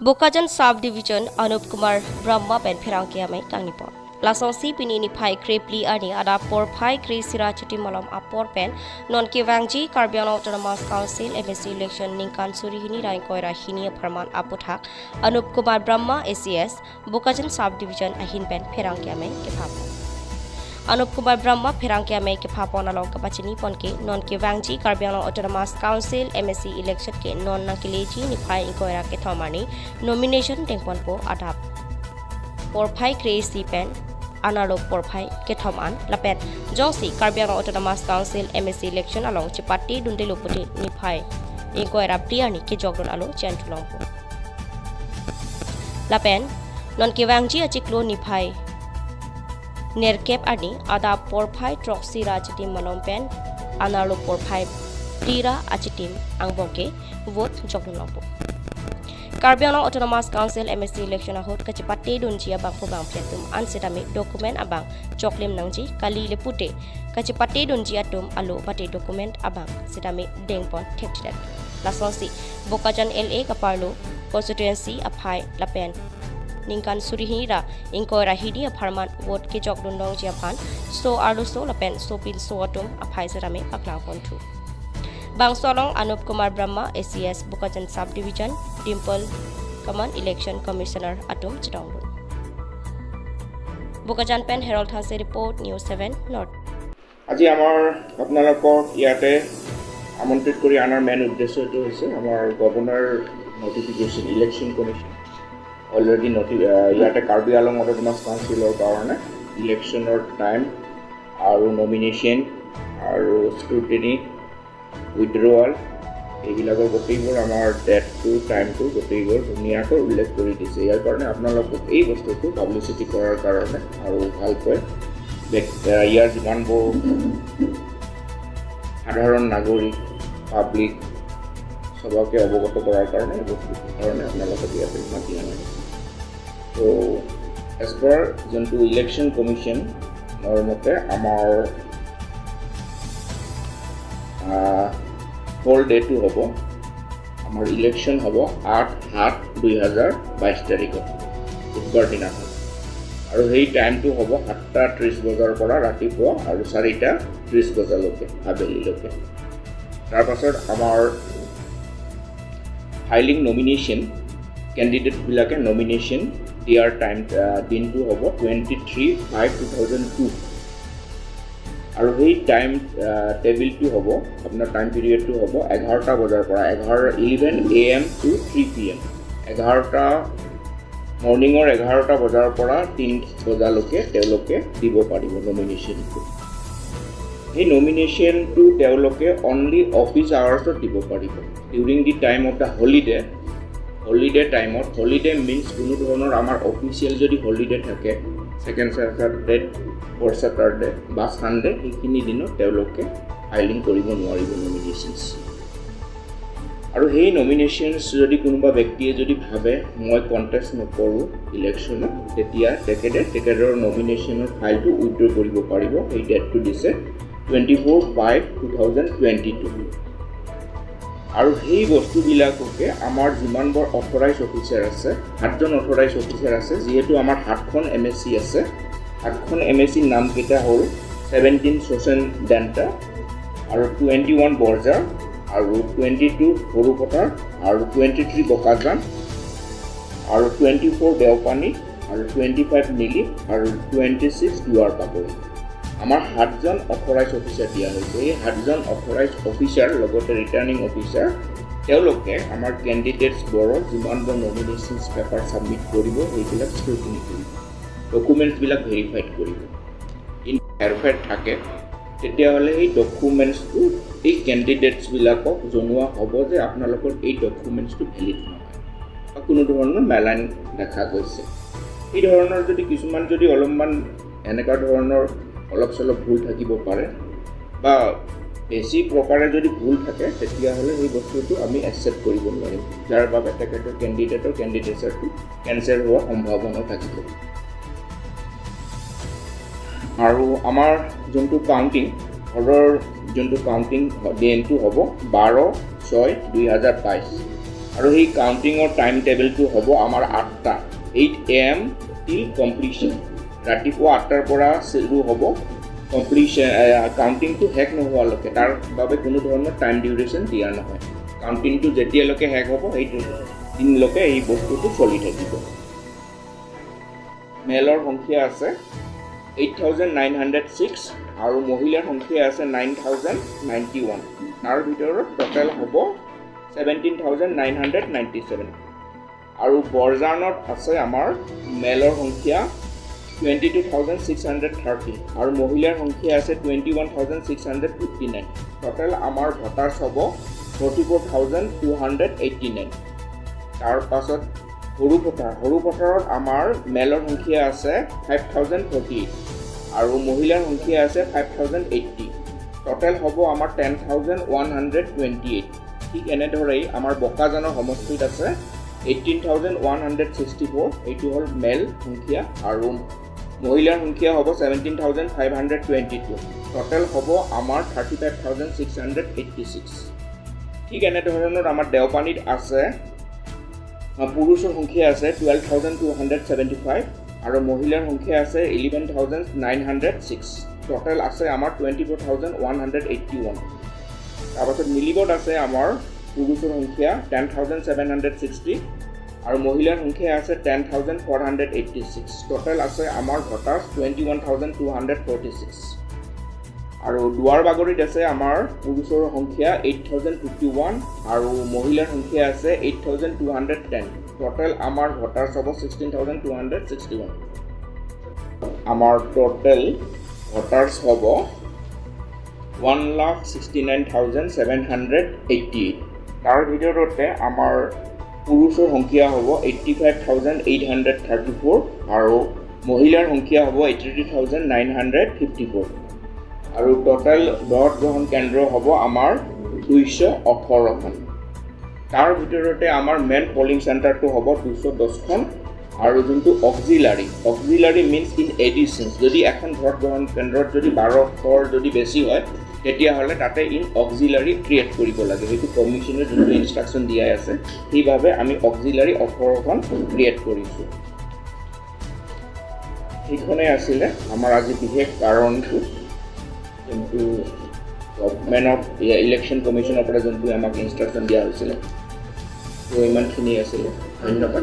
Bokajan Sub Division Anup Kumar Brahma pen pherang ke amai kangnipon. Lasong si pini ni phai krepli ani ada por phai kre sira chuti malam apor pen non ke wangji Karbi Anglong Autonomous Council MAC election ningkan suri hini raing koira hini pharman aputhak Anup Kumar Brahma ACS Bokajan Sub Division ahin pen pherang ke amai ke phap. Anup Kumar Brahma pherang ke amai ke phapon along kapachini pon ke non ke wangji Karbi Anglong Autonomous Council MAC election ke non nakeleji ni phai inkoira ke thomani nomination tengpon po adap por phai kre si pen anaro por phai ke thoman lapen jongsi Karbi Anglong Autonomous Council MAC election along chipati dunde lopoti ni phai inkoira priani ke jogron alo chentulong po lapen non ke wangji achiklo ni phai nerkep ani ada porphai troxy rachitim malompen analo porphai tira achitim angbongke vote joglongpo Karbi Anglong Autonomous Council MAC election ahot kachipate dunjia bangpo bangpletum ansetami document abang choklim nangji kali lepute kachipate dunjia tum alo bate document abang setami dengpon thektidat lasonsi Bokajan LA kaparlo constituency aphai lapen ningkan surihira ingkora hidi pharman vote ke jogdundong japan so arlo so lapen so pin so atum aphai serame paklang ponthu Bangsolong Anup Kumar Brahma ACS Bokajan Sub Division Dimple Kaman Election Commissioner atum chidonglun Bokajan pen Herald Hase report News 7 North. আজি আমাৰ আপোনালোকক ইয়াতে আমন্ত্ৰিত কৰি অনাৰ main উদ্দেশ্যটো হৈছে আমাৰ governor notification election commission already ইয়াতে কাৰ্বি আংলং অট'নমাছ কাউন্সিলৰ কাৰণে ইলেকশ্যনৰ টাইম আৰু নমিনেশ্যন আৰু স্ক্ৰুটিনি উইড্ৰৱাল এইবিলাকৰ গোটেইবোৰ আমাৰ ডেটটো টাইমটো গোটেইবোৰ ধুনীয়াকৈ উল্লেখ কৰি দিছে। ইয়াৰ কাৰণে আপোনালোকক এই বস্তুটো পাব্লিচিটি কৰাৰ কাৰণে আৰু ভালকৈ ইয়াৰ যিমানবোৰ সাধাৰণ নাগৰিক পাব্লিক সবকে অৱগত কৰাৰ কাৰণে এই বস্তুটোৰ কাৰণে আপোনালোকক ইয়াতে মাতি অনা হৈছে। ত' এজ পাৰ যোনটো ইলেকশ্যন কমিশ্যনৰ মতে আমাৰ পল ডেটো হ'ব, আমাৰ ইলেকশ্যন হ'ব 8/7/2022 তাৰিখত বুধবাৰ দিনাখন, আৰু সেই টাইমটো হ'ব 7:30 বজাৰ পৰা ৰাতিপুৱা আৰু 4:30 বজালৈকে আবেলিলৈকে। তাৰপাছত আমাৰ ফাইলিং নমিনেশ্যন কেণ্ডিডেটবিলাকে নমিনেশ্যন দিয়াৰ টাইম দিনটো হ'ব 23/5/2002, আৰু সেই টাইম টেবিলটো হ'ব আপোনাৰ টাইম পিৰিয়ডটো হ'ব 11টা বজাৰ পৰা 11 AM to 3 PM, 11টা মৰ্ণিঙৰ 11টা বজাৰ পৰা 3 বজালৈকে তেওঁলোকে দিব পাৰিব নমিনেশ্যনটো। সেই নমিনেশ্যনটো তেওঁলোকে অনলি অফিচ আৱাৰ্ছত দিব পাৰিব during the time of the holiday. Holiday টাইমত, হলিডে মিনছ কোনো ধৰণৰ আমাৰ অফিচিয়েল যদি হলিডে থাকে ছেকেণ্ড ছেটাৰডে, ফ'ৰ্থ ছেটাৰডে বা ছানডে, সেইখিনি দিনত তেওঁলোকে ফাইলিং কৰিব নোৱাৰিব নমিনেশ্যনছ। আৰু সেই নমিনেশ্যনছ যদি কোনোবা ব্যক্তিয়ে যদি ভাবে মই কণ্টেষ্ট নকৰোঁ ইলেকশ্যনত, তেতিয়া তেখেতে তেখেতৰ নমিনেশ্যনৰ ফাইলটো উইড্ৰ কৰিব পাৰিব। সেই ডেটটো দিছে 24/5/2022। আৰু সেই বস্তুবিলাককে আমাৰ যিমানবোৰ অথৰাইজ অফিচাৰ আছে, 7জন অথৰাইজ অফিচাৰ আছে, যিহেতু আমাৰ 7খন MAC আছে, 7খন MAC নামকেইটা হ'ল 17 শোচেন ডেণ্টা আৰু 21 বৰজাৰ আৰু 22 সৰুপথাৰ আৰু 23 বোকাজান আৰু 24 দেওপানী আৰু 25 নীলিপ আৰু 26 দুৱাৰ বাগৰি। আমাৰ 7জন অথৰাইজ অফিচাৰ দিয়া হৈছে। এই 7জন অথৰাইজ অফিচাৰ লগতে ৰিটাৰ্ণিং অফিচাৰ তেওঁলোকে আমাৰ কেণ্ডিডেটছবোৰৰ যিমানবোৰ নমিনেশ্যনছ পেপাৰ ছাবমিট কৰিব সেইবিলাক স্ক্ৰুটিনি কৰিব, ডকুমেণ্টছবিলাক ভেৰিফাইড কৰিব। ইন হেৰফেৰ থাকে তেতিয়াহ'লে সেই ডকুমেণ্টছটো এই কেণ্ডিডেটছবিলাকক জনোৱা হ'ব যে আপোনালোকৰ এই ডকুমেণ্টছটো ভেলিড নহয় বা কোনো ধৰণৰ মেলাইন দেখা গৈছে। এই ধৰণৰ যদি কিছুমান যদি অলপমান এনেকুৱা ধৰণৰ অলপ চলপ ভুল থাকিব পাৰে বা বেছি প্ৰকাৰে যদি ভুল থাকে তেতিয়াহ'লে সেই বস্তুটো আমি একচেপ্ট কৰিব নোৱাৰিম, যাৰ বাবে তেখেতৰ কেণ্ডিডেটৰ কেণ্ডিডেচাৰটো কেঞ্চেল হোৱাৰ সম্ভাৱনা থাকিব। আৰু আমাৰ যোনটো কাউণ্টিং ঘৰৰ যোনটো কাউণ্টিং দিনটো হ'ব 12/6/2022 আৰু সেই কাউণ্টিঙৰ টাইম টেবুলটো হ'ব আমাৰ 8টা, 8 a.m. till completion। ৰাতিপুৱা 8টাৰ পৰা চুৰু হ'ব, কমপ্লিশ্যন, কাউণ্টিংটো শেষ নোহোৱালৈকে। তাৰ বাবে কোনো ধৰণৰ টাইম ডিউৰেশ্যন দিয়া নহয়। কাউণ্টিংটো যেতিয়ালৈকে শেষ হ'ব, সেইটো দিনলৈকে এই বস্তুটো চলি থাকিব। মেলৰ সংখ্যা আছে 8,906 আৰু মহিলাৰ সংখ্যা আছে 9,091। তাৰ ভিতৰত টোটেল হ'ব 17,997। আৰু বৰজানত আছে আমাৰ মেলৰ সংখ্যা 22,630 আৰু মহিলাৰ সংখ্যা আছে 21,659। টোটেল আমাৰ ভোটাৰ্ছ হ'ব 44,289। তাৰ পাছত সৰুপথাৰ। সৰুপথাৰত আমাৰ মেলৰ সংখ্যা আছে 5,048 আৰু মহিলাৰ সংখ্যা আছে 5,080। টোটেল হ'ব আমাৰ 10,128। ঠিক এনেদৰেই আমাৰ বোকাজানৰ সমষ্টিত আছে 18,164, এইটো হ'ল মেল সংখ্যা আৰু মহিলাৰ সংখ্যা হ'ব 17,522। টোটেল হ'ব আমাৰ 35,686। ঠিক এনেধৰণৰ আমাৰ দেওপানীত আছে পুৰুষৰ সংখ্যা আছে 12,275 আৰু মহিলাৰ সংখ্যা আছে 11,906। টোটেল আছে আমাৰ 24,181। তাৰপাছত মিলিবত আছে আমাৰ পুৰুষৰ সংখ্যা 10,760 আৰু মহিলাৰ সংখ্যা আছে 10,486। টোটেল আছে আমাৰ ভোটাৰ্ছ 21,246। আৰু দুৱাৰ বাগৰিত আছে আমাৰ পুৰুষৰ সংখ্যা 8,051 আৰু মহিলাৰ সংখ্যা আছে 8,210। টোটেল আমাৰ ভোটাৰ্ছ হ'ব 16,261। আমাৰ টোটেল ভোটাৰ্ছ হ'ব 1,69,788। তাৰ ভিতৰতে আমাৰ পুৰুষৰ সংখ্যা হ'ব 85,834 আৰু মহিলাৰ সংখ্যা হ'ব 83,954। আৰু টোটেল ভোট গ্ৰহণ কেন্দ্ৰ হ'ব আমাৰ 218খন। তাৰ ভিতৰতে আমাৰ মেইন পলিং চেণ্টাৰটো হ'ব 210খন আৰু যোনটো auxiliary, auxiliary means in additions, যদি এখন ভোট গ্ৰহণ কেন্দ্ৰত যদি 1200ৰ যদি বেছি হয়, তেতিয়াহ'লে তাতে ইন অক্সিলাৰী ক্ৰিয়েট কৰিব লাগে। সেইটো কমিশ্যনে যোনটো ইনষ্ট্ৰাকশ্যন দিয়াই আছে, সেইবাবে আমি অক্সিলাৰী 18খন ক্ৰিয়েট কৰিছোঁ। সেইখনেই আছিলে আমাৰ আজি বিশেষ কাৰণটো, যোনটো গভমেণ্ট অফ ইলেকশ্যন কমিশ্যনৰ পৰা যোনটো আমাক ইনষ্ট্ৰাকশ্যন দিয়া হৈছিলে। ত' ইমানখিনি আছিলে, ধন্যবাদ।